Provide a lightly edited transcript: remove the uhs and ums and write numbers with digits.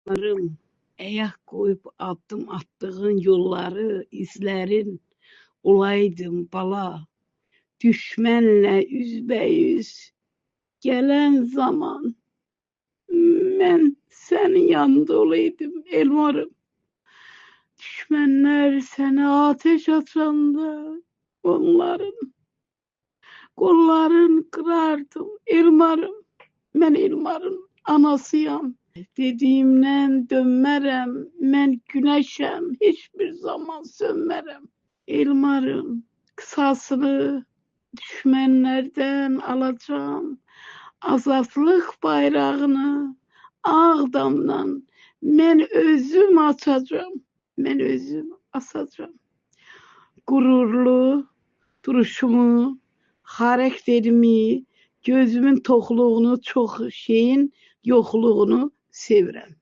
Elmarım, ayaq qoyub addım attığın yolları, izlərin olaydım bala. Düşmənlə üzbəyüz gələn zaman mən sənin yanında olaydım Elmarım. Düşmənlər sənə ateş açanda onların qollarını qırardım Elmarım. Mən Elmarın anasıyam. Dediyimdən dönmərəm, mən günəşəm, heç bir zaman sönmərəm. Elmarım, qisasını düşmənlərdən alacağam. Azadlıq bayrağını Ağdamdan mən özüm açacağam. Mən özüm asacağam. Qürurlu duruşumu, xarakterimi, gözümün toxluğunu, çox şeyin yoxluğunu sevirəm.